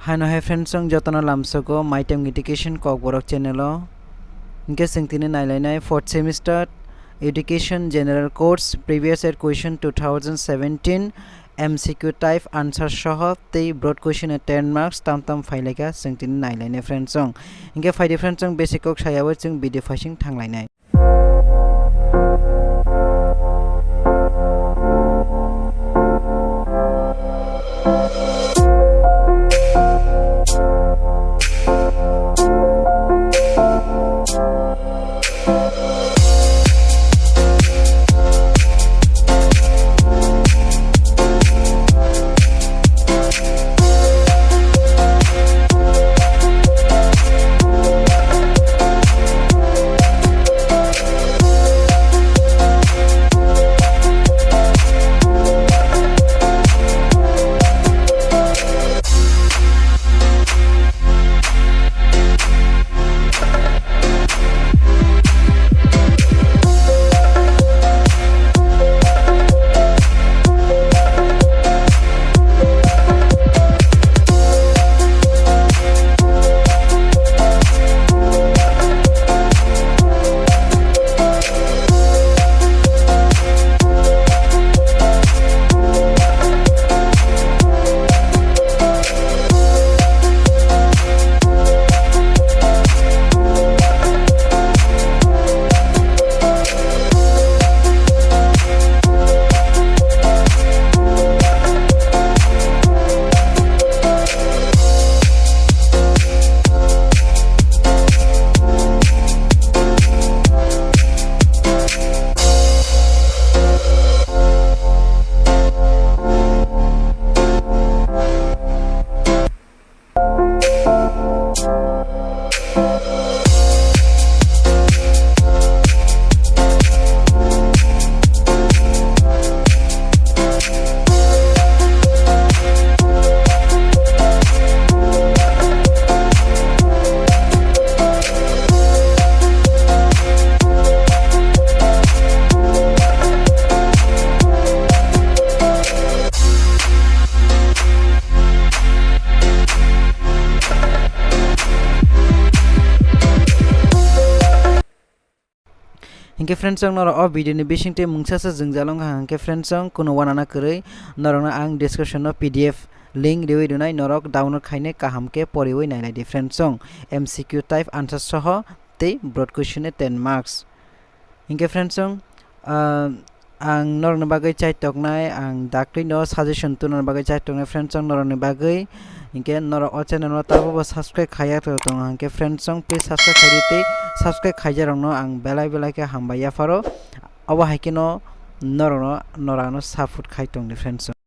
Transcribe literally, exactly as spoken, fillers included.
Hano hai friends, chwng jotono lamsogo Maitam Education Kokborok channel o. Hinkhe chwng tini nailainai fourth semester Education General Course previous year question two thousand seventeen M C Q type answer soho tei broad question e ten marks tam tam phailaikha, chwng tini nailainai friends chwng. Hinkhe phaidi friends chwng basic kok sayawi chwng video phaising thanglainai. Hinkhe friends chwng norok o video ni bisingtwi mungsa se jwngjal wngkha, hinkhe friends chwng kunu wanana kwrwi norokno ang description o P D F link riwi rwnai, norok download khainai kaham khe poriwi nailai di friends chwng, M C Q type answer soho tei broad question e ten marks. Hinkhe friends chwng, ah, ang norokni bagwi chaitoknai, ang daktwino suggestion tunani bagwi chaitoknai friends chwng norokni bagwi. Hinkhe norok o channel o tabukbo subscribe khaiya tong, hinkhe friends chwng please subscribe khaidi tei subscribe khaijarokno ang belai belai khe hambai yapharo. Obo hai kheno norokno, norokno support khai tongdi friends chwng.